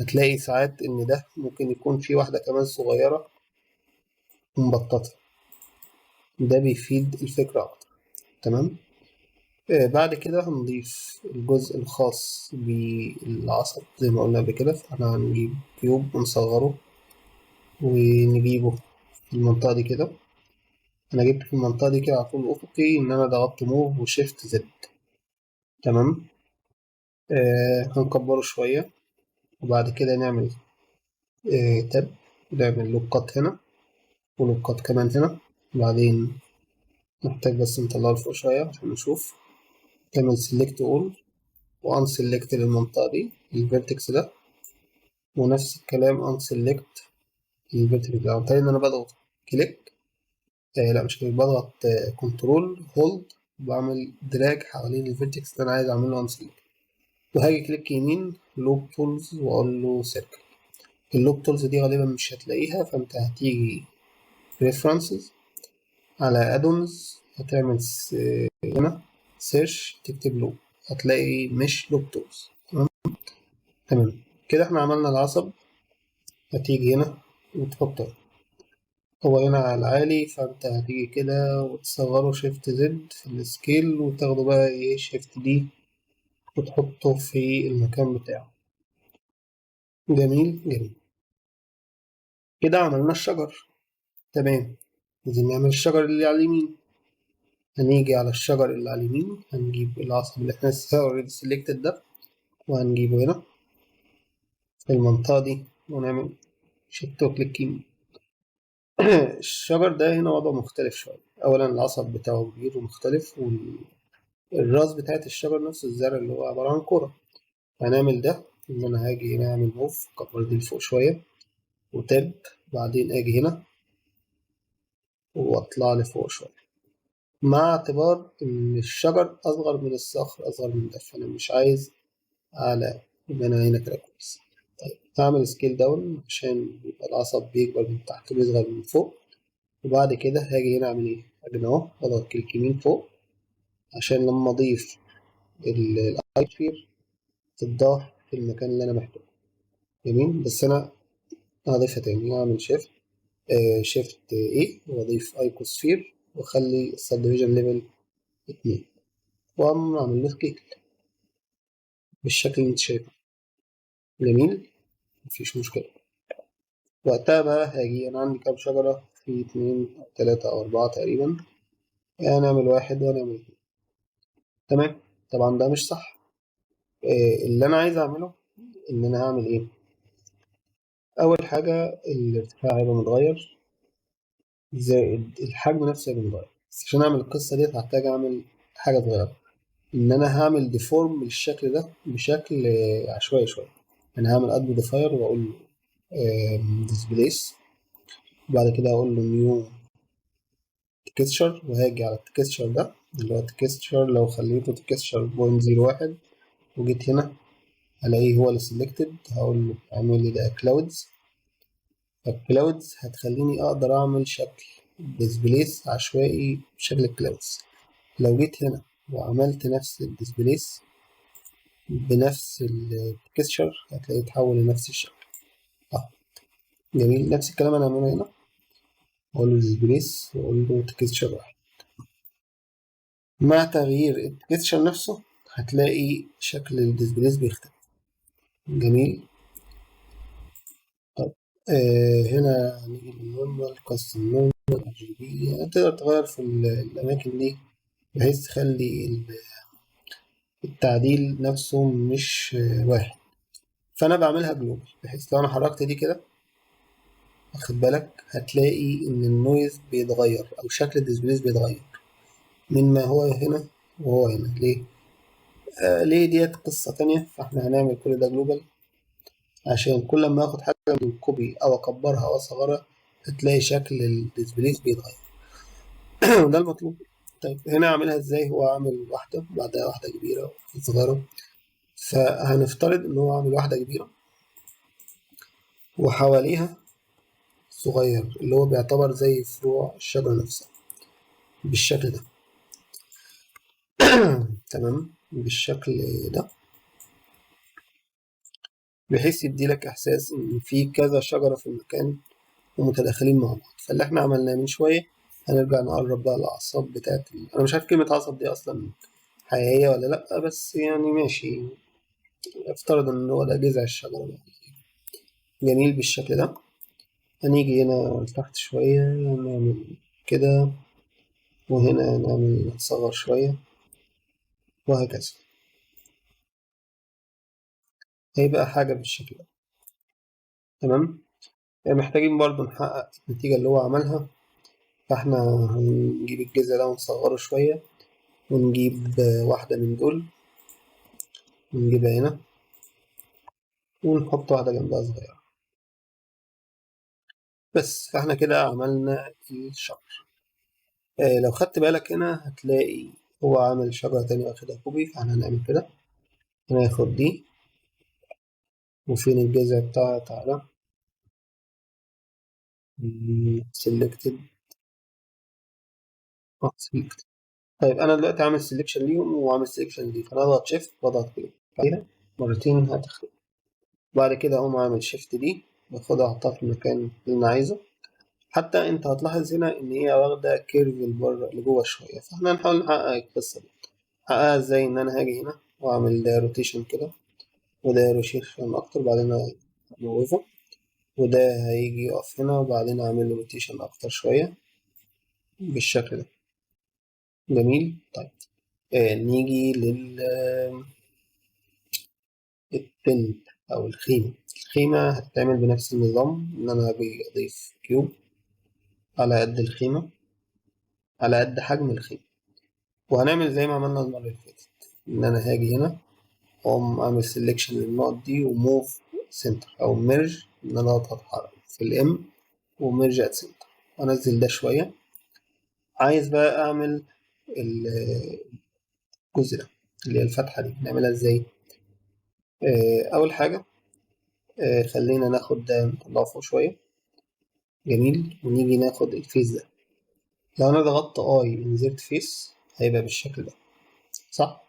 هتلاقي ساعات إن ده ممكن يكون في واحدة كمان صغيرة ومبططة، ده بيفيد الفكرة أكتر. تمام، بعد كده هنضيف الجزء الخاص بالعصب زي ما قلنا قبل كده، فاحنا هنجيب cube ونصغره ونجيبه في المنطقة دي كده. أنا جبت في المنطقة دي كده على طول أفقي إن أنا ضغطت move و shift Z. تمام، هنكبره شوية وبعد كده نعمل tab، ونعمل loop cut هنا و loop cut كمان هنا، وبعدين نحتاج بس نطلعه لفوق شوية عشان نشوف. نعمل select all و unselect للمنطقة دي ال vertex ده، ونفس الكلام unselect لل vertex ده، عن طريق إن أنا بضغط click، لا مش click، بضغط control hold وبعمل drag حوالين ال vertex اللي أنا عايز أعمله unselect، وهاجي click يمين loop tools وأقول له circle. ال loop tools دي غالبا مش هتلاقيها، فأنت هتيجي preferences على add-ons، هتعمل هنا search تكتب loop، هتلاقي مش loop tools، تمام كده احنا عملنا العصب. هتيجي هنا وتحطه، هو هنا على العالي، فانت هتيجي كده وتصغره shift Z في ال scale، وتاخده بقى ايه shift D وتحطه في المكان بتاعه. جميل جميل. كده عملنا الشجر. تمام، عايزين نعمل الشجر اللي على اليمين. هنيجي على الشجر اللي على اليمين، هنجيب العصب اللي احنا لسه already selected ده، وهنجيبه هنا في المنطقة دي، ونعمل shift و click يمين. الشجر ده هنا وضعه مختلف شوية. أولا العصب بتاعه كبير ومختلف، والراس بتاعت الشجر نفسه الزرع اللي هو عبارة عن كرة. هنعمل ده إن أنا هاجي هنا أعمل move، أكبر دي لفوق شوية و tab، بعدين أجي هنا وأطلع لفوق شوية، مع اعتبار إن الشجر أصغر من الصخر، أصغر من ده، فأنا مش عايز أعلى، يبقى أنا هنا كده كويس. طيب هعمل scale down عشان يبقى العصب بيكبر من تحت وبيصغر من فوق. وبعد كده هاجي هنا أعمل إيه؟ أجي أهو أضغط click يمين فوق عشان لما أضيف ال icosphere تتضاف في المكان اللي أنا محتاجه. جميل، بس أنا هضيفها تاني، هعمل shift A وأضيف icosphere وأخلي ال subdivision level 2، وأقوم أعمل له scale بالشكل اللي أنت شايفه. جميل، مفيش مشكلة. وقتها بقى هاجي أنا عندي كام شجرة؟ في 2 أو 3 أو 4 تقريبا، هنعمل 1 وهنعمل 2. تمام، طبعا ده مش صح. اللي أنا عايز أعمله إن أنا هعمل إيه؟ أول حاجة الارتفاع هيبقى متغير، زائد الحجم نفسه هيبقى متغير. بس عشان أعمل القصة دي هحتاج أعمل حاجة صغيرة، إن أنا هعمل deform للشكل ده بشكل عشوائي شوية. أنا هعمل add modifier وأقول له displace، وبعد كده أقول له new texture، وهاجي على ال texture ده اللي هو texture، لو خليته texture 0.01 وجيت هنا هلاقيه هو اللي selected، هقول له اعمل لي ده clouds. فال clouds هتخليني اقدر اعمل شكل displace عشوائي بشكل ال clouds. لو جيت هنا وعملت نفس ال displace بنفس ال texture هتلاقيه اتحول لنفس الشكل اهو. جميل، نفس الكلام انا هعمله هنا، اقول له displace واقول له texture 1. مع تغيير ال texture نفسه هتلاقي شكل ال displace بيختلف. جميل. طب هنا نيجي لل normal، custom normal، RGB، تقدر تغير في الأماكن دي بحيث تخلي التعديل نفسه مش واحد. فأنا بعملها global بحيث لو أنا حركت دي كده، واخد بالك، هتلاقي إن ال noise بيتغير أو شكل ال displace بيتغير من ما هو هنا وهو هنا. ليه؟ ليه ديت قصة تانية. فاحنا هنعمل كل ده global عشان كل ما اخد حاجة من copy او اكبرها او اصغرها هتلاقي شكل ال displace بيتغير، وده المطلوب. طيب هنا اعملها ازاي؟ هو عامل واحدة بعدها واحدة كبيرة وواحدة صغيرة، فهنفترض ان هو عامل واحدة كبيرة وحواليها صغير اللي هو بيعتبر زي فروع الشجرة نفسها بالشكل ده. تمام، بالشكل ده، بحيث يدي لك احساس ان في كذا شجرة في المكان ومتداخلين مع بعض. فاللي احنا عملناه من شوية هنرجع نقرب بقى الأعصاب بتاعت أنا مش عارف كلمة عصب دي أصلا حقيقية ولا لأ، بس يعني ماشي، افترض إن هو ده جذع الشجرة بقى. جميل، بالشكل ده. هنيجي هنا تحت شوية نعمل كده، وهنا نعمل نصغر شوية، وهكذا. هيبقى حاجة بالشكل ده. تمام، محتاجين برضو نحقق النتيجة اللي هو عملها، فاحنا هنجيب الجذع ده ونصغره شوية، ونجيب واحدة من دول ونجيبها هنا، ونحط واحدة جنبها صغيرة بس. فاحنا كده عملنا الشجر. لو خدت بالك هنا هتلاقي هو عامل شجرة تانية واخدها copy، فاحنا هنعمل كده، هناخد دي، وفين الجذع بتاعها؟ تعالى selected، selected. طيب انا دلوقتي عامل selection ليهم وعامل selection ليه، فانا اضغط shift واضغط click عليها مرتين هتختفي. بعد كده اقوم اعمل shift D، باخدها احطها في المكان اللي انا عايزه. حتى انت هتلاحظ هنا ان هي واخده curve لبره لجوه شويه، فاحنا هنحاول نحقق القصه دي. احققها ازاي؟ ان انا هاجي هنا واعمل ده rotation كده، وده rotation اكتر، بعدين اموفه، وده هيجي يقف هنا، وبعدين اعمل له rotation اكتر شويه بالشكل ده. جميل. طيب نيجي لل ال tent او الخيمه. الخيمه هتتعمل بنفس النظام، ان انا بضيف cube على قد الخيمه، على قد حجم الخيمه، وهنعمل زي ما عملنا المره اللي فاتت، ان انا هاجي هنا واقوم اعمل selection للنقط دي و move center او merge، ان انا اضغط في ال M و merge at center، وانزل ده شويه. عايز بقى اعمل الجزء ده اللي هي الفتحه دي، نعملها ازاي؟ اول حاجه، خلينا ناخد ده نطلعه فوق شويه. جميل. ونيجي ناخد ال face ده، لو انا ضغطت I insert face هيبقى بالشكل ده، صح؟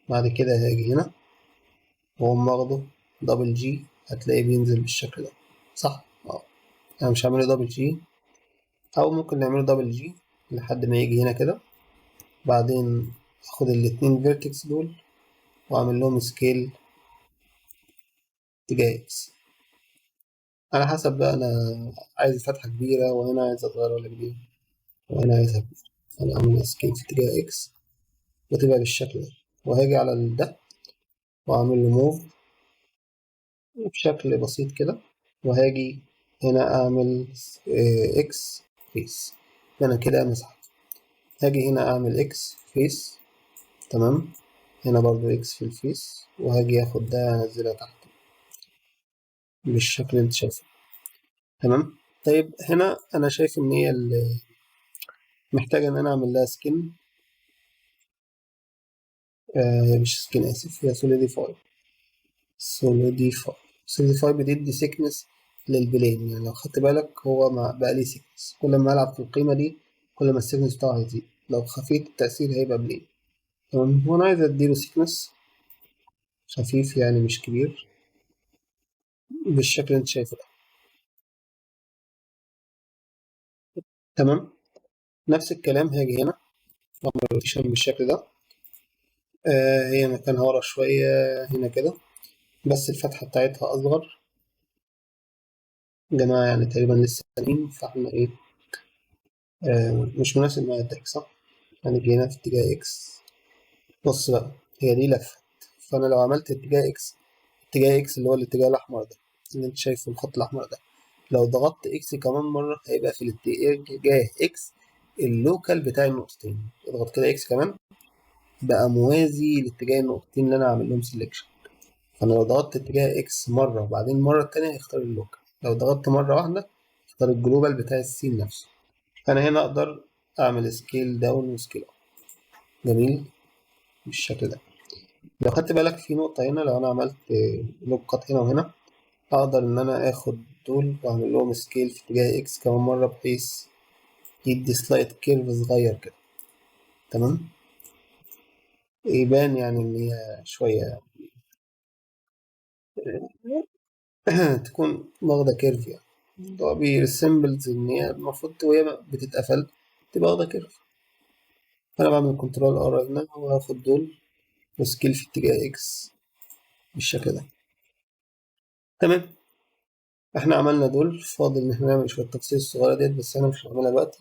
بعد كده هاجي هنا واقوم واخده double G، هتلاقيه بينزل بالشكل ده، صح؟ انا مش هعمله double G، او ممكن نعمله double G لحد ما يجي هنا كده، بعدين اخد الاتنين vertex دول واعمل لهم scale اتجاه X، على حسب بقى انا عايز فتحة كبيرة وهنا عايزها صغيرة ولا كبيرة، وهنا عايزها كبيرة، فانا اعمل scale في اتجاه X وتبقى بالشكل ده. وهاجي على ده واعمل له move بشكل بسيط كده، وهاجي هنا اعمل X face، انا كده مسحت. هاجي هنا اعمل X face، تمام، هنا برضو X في ال face، وهاجي اخد ده انزلها تحت بالشكل اللي انت شايفه. تمام. طيب هنا انا شايف ان هي محتاجه ان انا اعمل لها skin، مش skin اسف، هي solidify. solidify solidify بتدي thickness لل plane، يعني لو خدت بالك هو بقى ليه thickness، كل ما العب في القيمه دي كل ما ال thickness بتاعه هيزيد، لو خفيت التأثير هيبقى plane. تمام. وانا عايز اديله thickness خفيف يعني مش كبير بالشكل اللي انت شايفه ده. تمام. نفس الكلام هاجي هنا واعمل rotation بالشكل ده، هي مكانها ورا شوية هنا كده، بس الفتحة بتاعتها أصغر. جماعة يعني تقريبا لسه قايمين، فاحنا إيه، مش مناسب مع الضحك صح؟ هنيجي هنا في اتجاه X. بص بقى هي دي لفت، فأنا لو عملت اتجاه X، اتجاه X اللي هو الاتجاه الأحمر ده اللي أنت شايفه الخط الأحمر ده، لو ضغطت X كمان مرة هيبقى في الاتجاه X ال local بتاع النقطتين. اضغط كده X كمان، بقى موازي لاتجاه النقطتين اللي أنا عامل لهم selection. فأنا لو ضغطت اتجاه X مرة وبعدين المرة التانية هيختار ال local، لو ضغطت مرة واحدة هيختار ال global بتاع ال scene نفسه. فأنا هنا أقدر أعمل scale down و scale up. جميل بالشكل ده. لو خدت بالك في نقطة هنا، لو أنا عملت loop cut هنا وهنا، أقدر إن أنا آخد دول وأعمل لهم scale في اتجاه X كمان مرة بحيث يدي slight curve صغير كده. تمام، يبان يعني إن هي شوية تكون واخدة curve، يعني ده بي resembles إن هي المفروض وهي بتتقفل تبقى واخدة curve. فأنا بعمل control R هنا وهاخد دول و scale في اتجاه X بالشكل ده. تمام، احنا عملنا دول، فاضل ان احنا نعمل شويه تفاصيل الصغيره ديت، بس انا مش هعملها دلوقتي.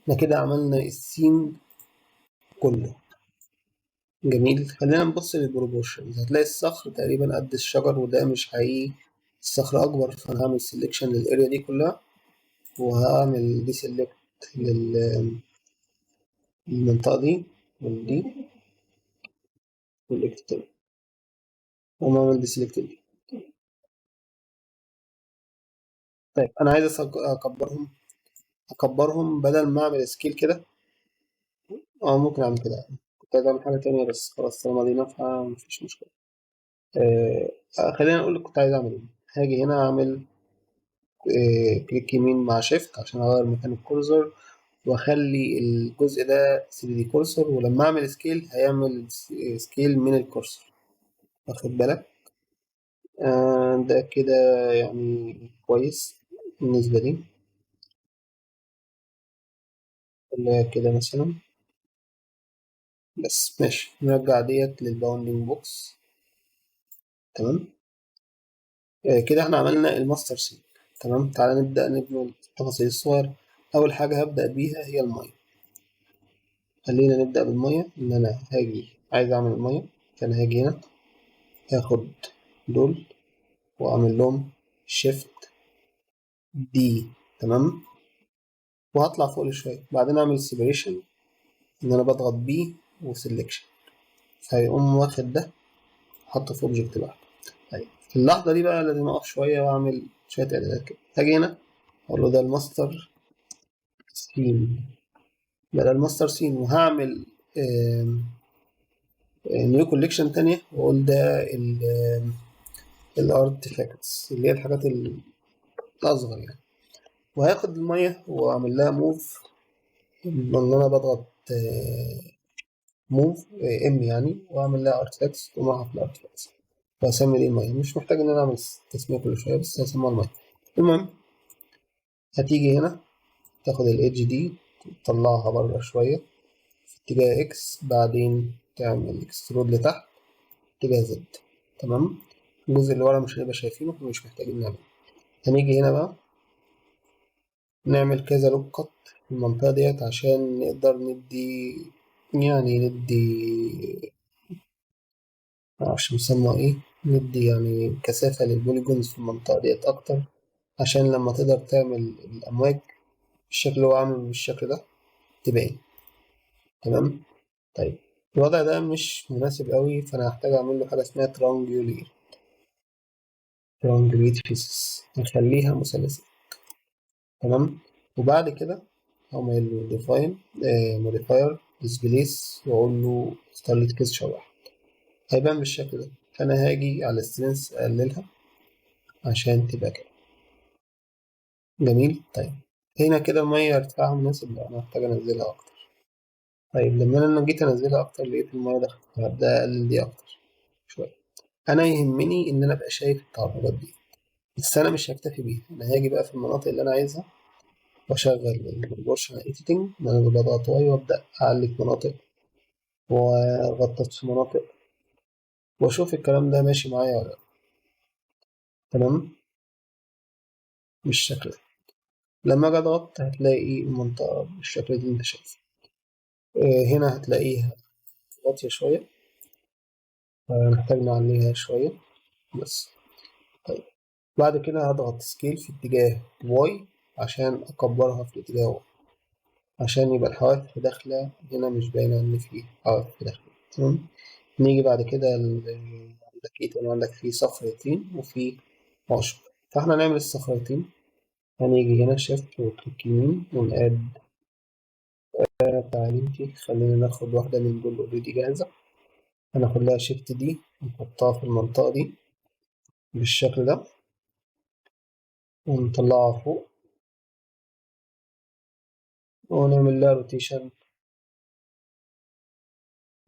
احنا كده عملنا ال scene كله. جميل. خلينا نبص لل proportions. هتلاقي الصخر تقريبا قد الشجر، وده مش حقيقي، الصخر اكبر. فانا هعمل selection لل area دي كلها، وهعمل deselect للمنطقه دي ودي والاكتب، وأعمل deselect دي. طيب انا عايز اكبرهم بدل ما اعمل scale كده، او ممكن اعمل كده، كنت عايز اعمل حاجه تانية بس خلاص طالما دي نافعه مفيش مشكله. خلينا نقول كنت عايز اعمل ايه. هاجي هنا اعمل، click يمين مع shift عشان اغير مكان ال cursor، واخلي الجزء ده 3D cursor، ولما اعمل scale هيعمل scale من ال cursor، واخد بالك؟ ده كده يعني كويس بالنسبة لي، خليها كده مثلا بس. ماشي، نرجع ديت لل bounding box. تمام. كده احنا عملنا ال master scene. تمام، تعالى نبدأ نبني التفاصيل الصغيرة. أول حاجة هبدأ بيها هي المية. خلينا نبدأ بالمية. إن أنا هاجي عايز أعمل المية، فأنا هاجي هنا هاخد دول وأعمل لهم shift D. تمام، وهطلع فوق شوية، بعدين أعمل separation إن أنا بضغط B و selection، فهيقوم واخد ده حطه في object لوحده. طيب في اللحظة دي بقى لازم أقف شوية وأعمل شوية إعدادات كده. هاجي هنا أقول له ده ال master scene، ده ال master scene، وهعمل new collection تانية وأقول ده ال artifacts اللي هي الحاجات الأصغر يعني. وهاخد المية وأعمل لها move، إن أنا بضغط move M يعني، وأعمل لها artifacts وأروح في ال artifacts وأسمي دي المية. مش محتاج إن أنا أعمل تسمية كل شوية، بس هسميها المية. المهم هتيجي هنا تاخد ال edge دي تطلعها بره شوية في اتجاه X، بعدين تعمل extrude لتحت اتجاه Z. تمام، الجزء اللي ورا مش هنبقى شايفينه فمش محتاجين نعمله. هنيجي هنا بقى نعمل كذا loop cut في المنطقة ديت عشان نقدر ندي، يعني ندي معرفش مسمى ايه، ندي يعني كثافة لل polygons في المنطقة ديت أكتر، عشان لما تقدر تعمل الأمواج بالشكل اللي هو عامله بالشكل ده تبان. تمام. طيب الوضع ده مش مناسب قوي، فأنا هحتاج أعمل له حاجة اسمها triangulate، triangulate faces، نخليها مثلثات. تمام، وبعد كده هقوم قايل له define، modifier displace، واقول له اختار لي texture واحد، هيبان بالشكل ده. فانا هاجي على strength اقللها عشان تبقى كده. جميل. طيب هنا كده المية ارتفاعها مناسب، لا انا محتاج انزلها اكتر. طيب لما انا جيت انزلها اكتر لقيت المية دخلت، فهبدأ اقلل دي اكتر شوية. انا يهمني ان انا ابقى شايف التعرجات دي، بس انا مش هكتفي بيها، انا هاجي بقى في المناطق اللي انا عايزها واشغل ال proportional editing، ان انا بضغط Y وابدا اعلي في مناطق واغطس في مناطق واشوف الكلام ده ماشي معايا ولا لا. تمام، بالشكل ده. لما اجي اضغط هتلاقي المنطقة بالشكل اللي انت شايفه. هنا هتلاقيها واطية شوية، فنحتاج نعليها شوية بس. طيب بعد كده هضغط scale في اتجاه Y عشان اكبرها في الاتجاه Y، عشان يبقى الحواف داخلة هنا مش باينة إن في حواف داخلة. تمام، نيجي بعد كده عندك إيه تاني؟ عندك في صخرتين وفي عشب، فإحنا نعمل الصخرتين. هنيجي هنا shift و click يمين ون add. تعالي انتي، خلينا ناخد واحدة من دول already جاهزة. هناخد لها shift D نحطها في المنطقة دي بالشكل ده ونطلعها فوق ونعمل لها rotation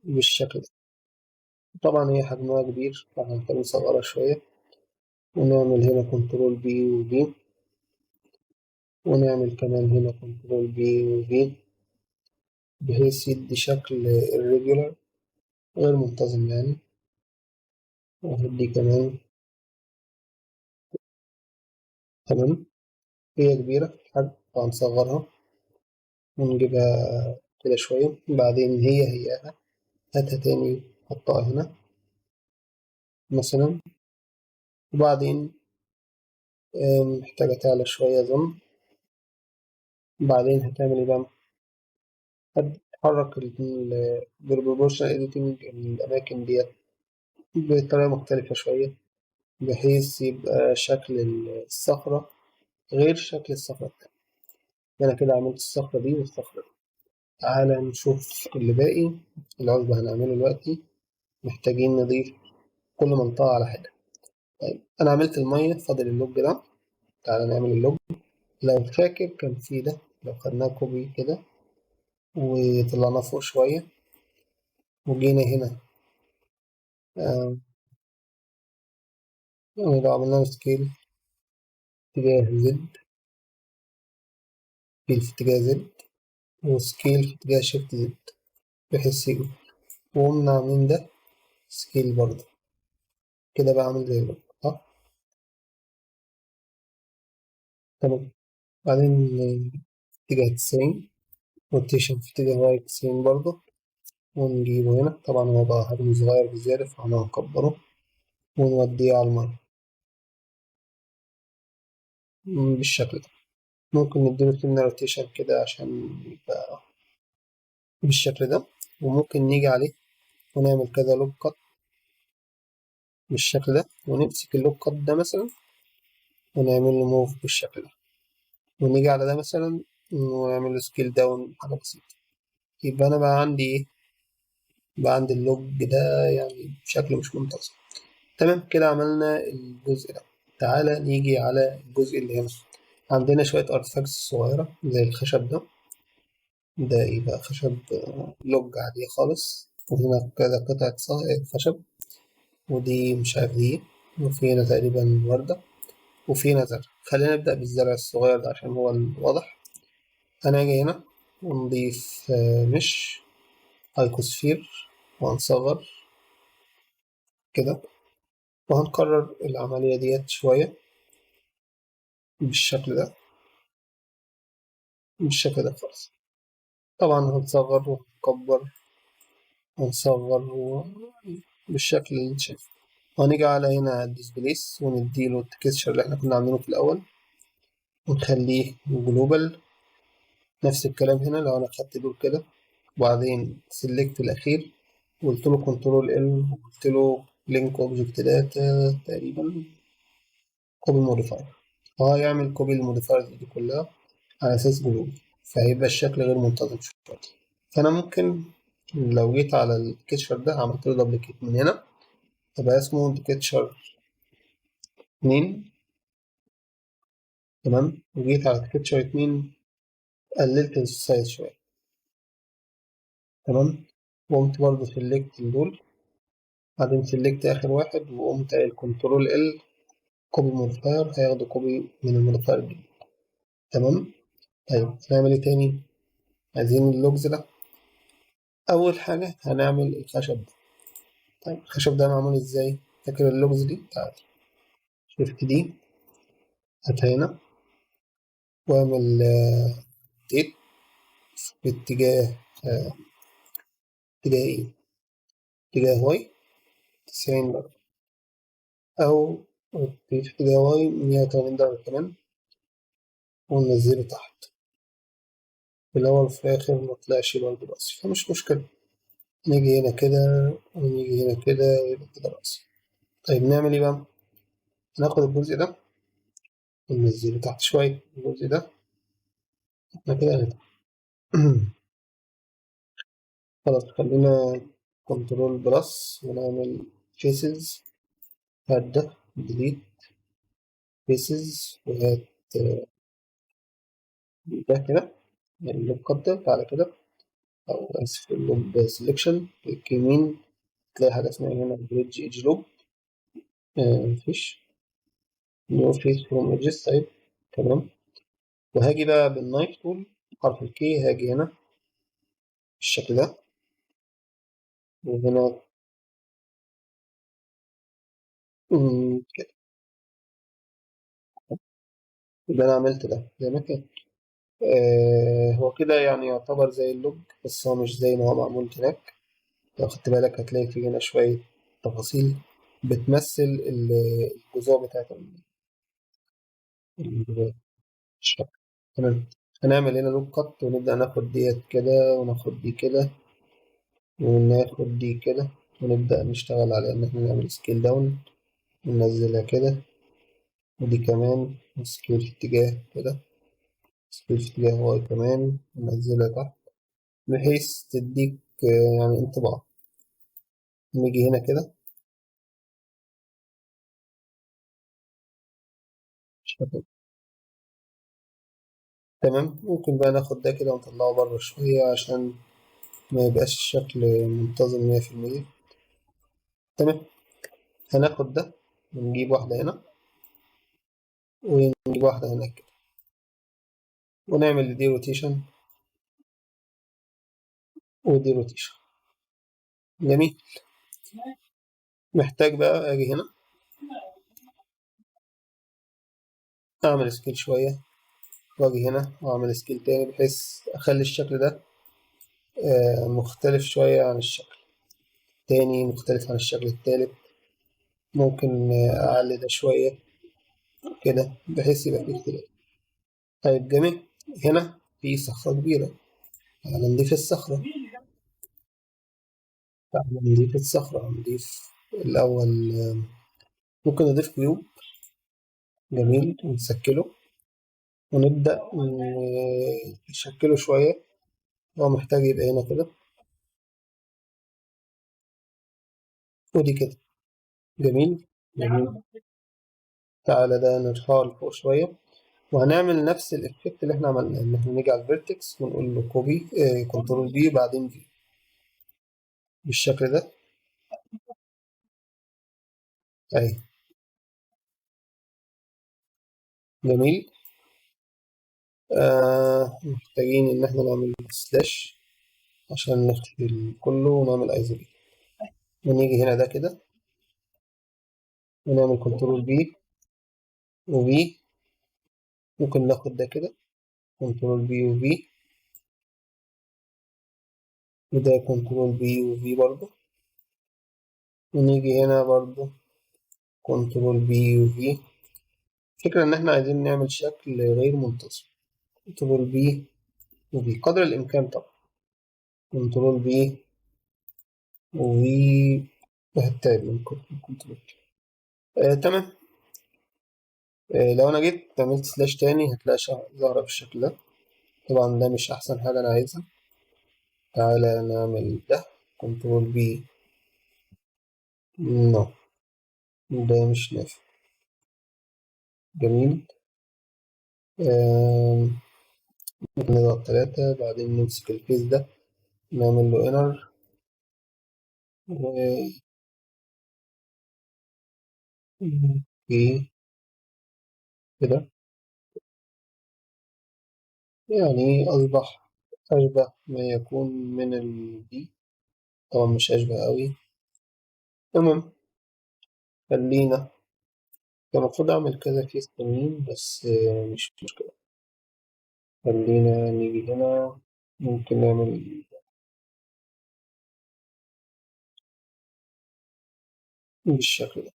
بالشكل ده. طبعا هي حجمها كبير فاحنا هنحتاج نصغرها شوية، ونعمل هنا control B و V، ونعمل كمان هنا control B و V، بحيث يدي شكل irregular غير منتظم يعني. وهدي كمان. تمام، هي كبيرة في الحجم فهنصغرها ونجيبها كده شوية، بعدين هي هياها هاتها تاني حطها هنا مثلا، وبعدين محتاجة تعلى شوية أظن. بعدين هتعمل إيه بقى؟ هتحرك بال proportional editing الأماكن ديت بطريقة مختلفة شوية، بحيث يبقى شكل الصخرة غير شكل الصخرة التانية. أنا كده عملت الصخرة دي والصخرة دي. تعالى نشوف اللي باقي. العشب هنعمله دلوقتي، محتاجين نضيف كل منطقة على حدة. طيب أنا عملت المية، فاضل ال log ده. تعالى نعمل ال log. لو فاكر كان في ده، لو خدناه copy كده وطلعناه فوق شوية وجينا هنا، يعني لو عملنا له scale اتجاه Z، scale في اتجاه Z، و scale في اتجاه shift Z بحيث يجي، وقمنا عاملين ده scale برضه كده، بقى عامل زي ال log، صح؟ تمام. بعدين اتجاه 90، rotation في اتجاه Y 90 برضه، ونجيبه هنا. طبعا هو بقى حجمه صغير بزيادة، فاحنا هنكبره ونوديه على المية بالشكل ده. ممكن نديله سنة rotation كده عشان يبقى بالشكل ده، وممكن نيجي عليه ونعمل كذا loop cut بالشكل ده، ونمسك ال loop cut ده مثلا ونعمل له move بالشكل ده، ونيجي على ده مثلا ونعمل له scale down حاجة بسيطة. يبقى أنا بقى عندي إيه؟ بقى عندي ال log ده يعني بشكل مش منتظم. تمام كده عملنا الجزء ده. تعالى نيجي على الجزء اللي هنا. عندنا شوية artifacts صغيرة زي الخشب ده، ده يبقى خشب log عادية خالص، وهنا كذا قطعة خشب، ودي مش عارف دي، وفي هنا تقريبا وردة، وفي هنا زرع. خلينا نبدأ بالزرع الصغير ده عشان هو الواضح. أنا أجي هنا ونضيف mesh icosphere، وهنصغر كده، وهنكرر العملية ديت شوية بالشكل ده، بالشكل ده خالص. طبعا هنصغر ونكبر ونصغر بالشكل اللي انت شايفه. وهنيجي على هنا ال displace ونديله ال texture اللي احنا كنا عاملينه في الأول ونخليه global. نفس الكلام هنا، لو أنا خدت دول كده وبعدين select الأخير وقلت له control L وقلت له link object data تقريبا copy modifier، فهو هيعمل copy ال modifiers دي كلها على أساس global، فهيبقى الشكل غير منتظم شوية. فأنا ممكن لو جيت على ال texture ده عملت له duplicate من هنا، يبقى اسمه texture 2. تمام، وجيت على texture 2 قللت ال size شوية. تمام، وقمت برضه select دول، بعدين select آخر واحد وقمت قايل control L copy modifier، هياخدوا copy من ال modifier دي. تمام. طيب هنعمل ايه تاني؟ عايزين ال logs ده. أول حاجة هنعمل الخشب ده. طيب الخشب ده معمول ازاي؟ فاكر ال logs دي؟ تعال shift D هاتها هنا واعمل rotate في اتجاه ايه؟ اتجاه Y 90 درجة، أو في اتجاه Y 180 درجة كمان، وننزله تحت. في الأول وفي الآخر ما طلعش برضه رأسي، فمش مشكلة. نيجي هنا كده ونيجي هنا كده ويبقى كده رأسي. طيب نعمل ايه بقى؟ ناخد الجزء ده وننزله تحت شوية، الجزء ده احنا كده هنتحت. خلاص خلينا control plus ونعمل faces، هات ده delete faces وهات ده كده ال loop cut ده، تعالى كده، أو آسف ال loop selection، click يمين تلاقي حاجة اسمها هنا bridge edge loop، مفيش new face from edges. طيب تمام، وهاجي بقى بال knife tool حرف ال K، هاجي هنا بالشكل ده، وهنا كده. يبقى أنا عملت ده زي ما كان. هو كده يعتبر زي ال log، بس هو مش زي ما هو معمول هناك. لو خدت بالك هتلاقي في هنا شوية تفاصيل بتمثل الجذوع بتاعت الشكل. تمام، هنعمل هنا loop cut ونبدأ ناخد ديت كده وناخد دي كده وناخد دي كده، ونبدأ نشتغل على إن إحنا نعمل scale down وننزلها كده، ودي كمان scale في اتجاه كده، scale في اتجاه Y كمان، وننزلها تحت بحيث تديك انطباع. نيجي هنا كده تمام. ممكن بقى ناخد ده كده ونطلعه بره شوية عشان ما يبقاش الشكل منتظم مية في المية. تمام، هناخد ده ونجيب واحدة هنا ونجيب واحدة هناك كده، ونعمل دي rotation ودي rotation. جميل. محتاج بقى اجي هنا اعمل scale شوية، واجي هنا واعمل scale تاني، بحيث اخلي الشكل ده مختلف شوية عن الشكل التاني، مختلف عن الشكل التالت. ممكن اعلي ده شوية كده بحيث يبقى فيه اختلاف. طيب جميل. هنا في صخرة كبيرة، تعالى نضيف الصخرة. تعالى نضيف الصخرة. نضيف الأول، ممكن نضيف cube. جميل، ونسكله ونبدأ نشكله شوية. هو محتاج يبقى هنا كده ودي كده. جميل جميل. تعالى ده نرفعه لفوق شوية، وهنعمل نفس ال effect اللي احنا عملناه، ان احنا نيجي على ال vertex ونقول له copy، control B بعدين V بالشكل ده اهي. جميل. محتاجين ان احنا نعمل slash عشان نخفي كله، ونعمل isolate، ونيجي هنا ده كده ونعمل control B و V. ممكن ناخد ده كده control B و V، وده control B و V برضه، ونيجي هنا برضه control B و V. الفكرة إن إحنا عايزين نعمل شكل غير منتظم. control B و V قدر الإمكان طبعا. control B و V هتعب من control. تمام. لو أنا جيت عملت slash تاني هتلاقي ظاهرة بالشكل ده. طبعا ده مش أحسن حاجة أنا عايزها. تعالى نعمل ده control B. no ده مش نافع. جميل. نضغط 3، بعدين نمسك ال face ده نعمل له inner و okay كده، يعني أصبح أشبه ما يكون من ال دي. طبعا مش أشبه أوي. تمام، خلينا كان المفروض أعمل كذا face تانيين بس مش مشكلة. خلينا نيجي هنا، ممكن نعمل بالشكل ده.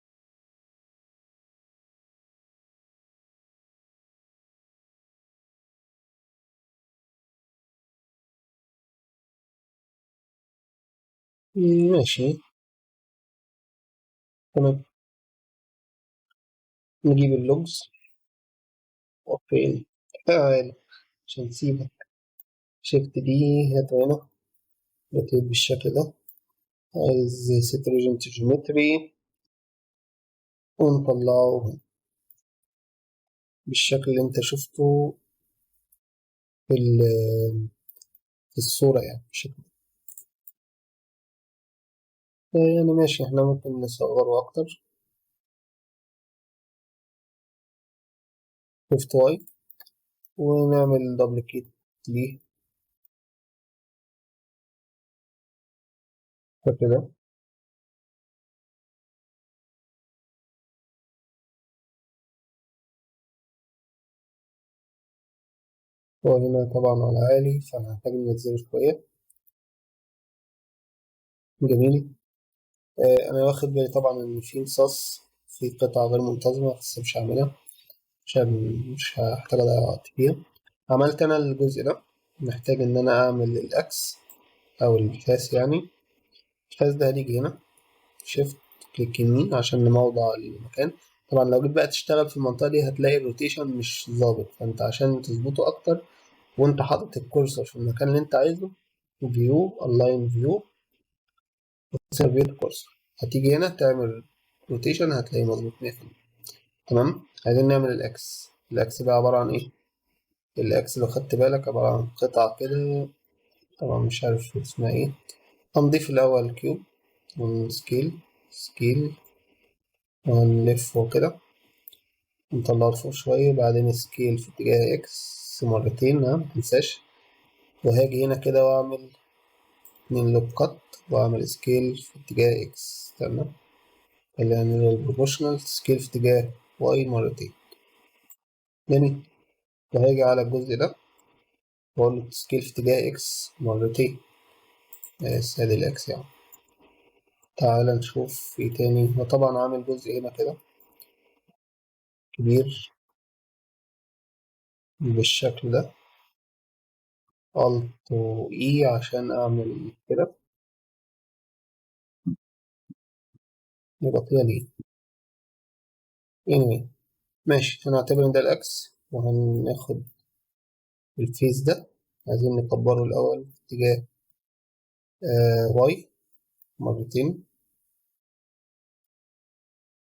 ماشي تمام. نجيب ال logs. okay تعال عشان نسيبك. shift D هاته هنا rotate بالشكل ده. عايز set origin to geometry ونطلعه هنا بالشكل اللي انت شفته في الصورة، بالشكل ده. ماشي، احنا ممكن نصغره أكتر. shift Y ونعمل duplicate ليه كده. هو هنا طبعا على عالي فهنحتاج ننزله شوية. جميل. أنا واخد بالي طبعا إن في امتصاص في قطع غير منتظمة، بس مش هعملها عشان مش هحتاج أضيع وقت فيها. عملت أنا الجزء ده، محتاج إن أنا أعمل ال axe أو الفاس. الفاس ده هنيجي هنا shift click يمين عشان نموضع المكان. طبعا لو جيت بقى تشتغل في المنطقة دي هتلاقي ال rotation مش ظابط، فأنت عشان تظبطه أكتر وأنت حاطط ال cursor في المكان اللي أنت عايزه، view align view view cursor، هتيجي هنا تعمل rotation هتلاقيه مظبوط مية في المية. تمام. عايزين نعمل ال axe. ال axe بقى عبارة عن إيه؟ ال axe لو خدت بالك عبارة عن قطعة كده، طبعا مش عارف اسمها إيه. هنضيف الأول cube ون scale، scale وهنلفه كده نطلعه لفوق شوية، بعدين scale في اتجاه X مرتين، ها متنساش. وهاجي هنا كده واعمل 2 loop cut واعمل scale في اتجاه X، تمام. خلينا نعمل proportional scale في اتجاه Y مرتين، جميل. وهاجي على الجزء ده واقول له scale في اتجاه X مرتين، بس ادي ال X يعني. تعال نشوف ايه تاني. وطبعا عامل جزء هنا كده كبير بالشكل ده، Alt و E عشان أعمل كده، نغطيها ليه anyway. ماشي، هنعتبر إن ده ال X، وهناخد ال face ده عايزين نكبره الأول في اتجاه Y مرتين،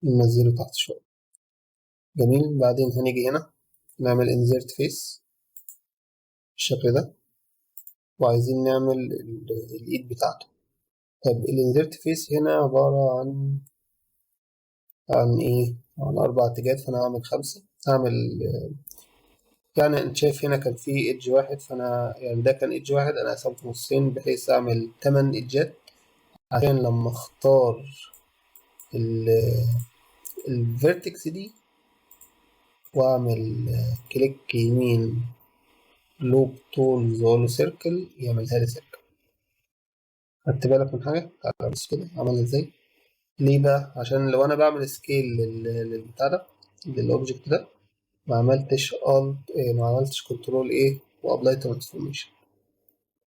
ننزله تحت شوية، جميل. بعدين هنيجي هنا نعمل insert face بالشكل ده، وعايزين نعمل الإيد بتاعته. طب ال insert face هنا عبارة عن إيه؟ عن 4 اتجاهات، فأنا هعمل 5. هعمل يعني أنت شايف هنا كان في edge واحد، فأنا يعني ده كان edge واحد، أنا قسمته نصين بحيث أعمل 8 edge ات، عشان لما أختار ال vertex دي وأعمل click يمين loop tools وأقول له circle، يعملها لي circle. خدت بالك من حاجة؟ تعالى بص كده عملها إزاي؟ ليه بقى؟ عشان لو أنا بعمل scale للبتاع ده، لل object ده، ما عملتش Alt، ما عملتش control A و apply transformation،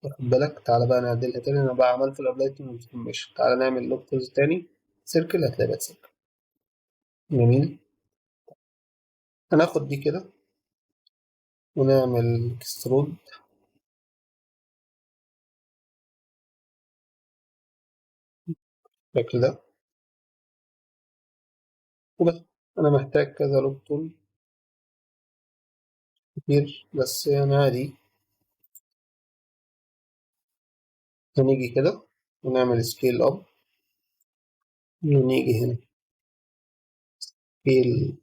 واخد بالك؟ تعالى بقى نعدلها تاني. انا بقى عملت ال apply transformation، تعالى نعمل loop tools تاني circle، هتلاقي بقت circle. جميل. هناخد دي كده ونعمل extrude بالشكل ده وبس. انا محتاج كذا loop tool كتير بس يعني عادي. هنيجي كده ونعمل scale up، ونيجي هنا scale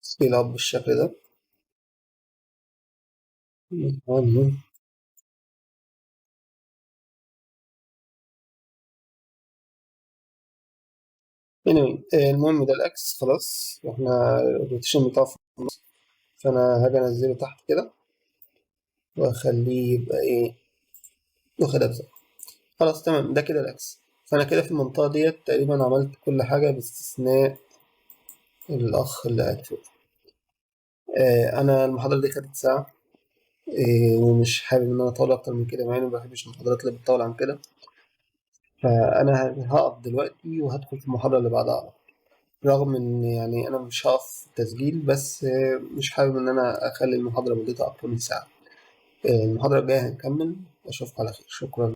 scale up بالشكل ده. Anyway، المهم ده ال X خلاص، احنا ال rotation بتاعه في النص، فانا هاجي انزله تحت كده واخليه يبقى ايه، واخدها بزاوية. خلاص تمام، ده كده ال X. فانا كده في المنطقة ديت تقريبا عملت كل حاجة باستثناء الاخ اللي قاعد فوق. انا المحاضرة دي خدت ساعة، ومش حابب ان انا اطول اكتر من كده، مع اني ما بحبش المحاضرات اللي بتطول عن كده. فانا هقف دلوقتي وهدخل في المحاضرة اللي بعدها على طول، رغم ان انا مش هقف في التسجيل، بس مش حابب ان انا اخلي المحاضرة مدتها اكتر من ساعة. المحاضرة الجاية هنكمل، واشوفكم على خير. شكرا.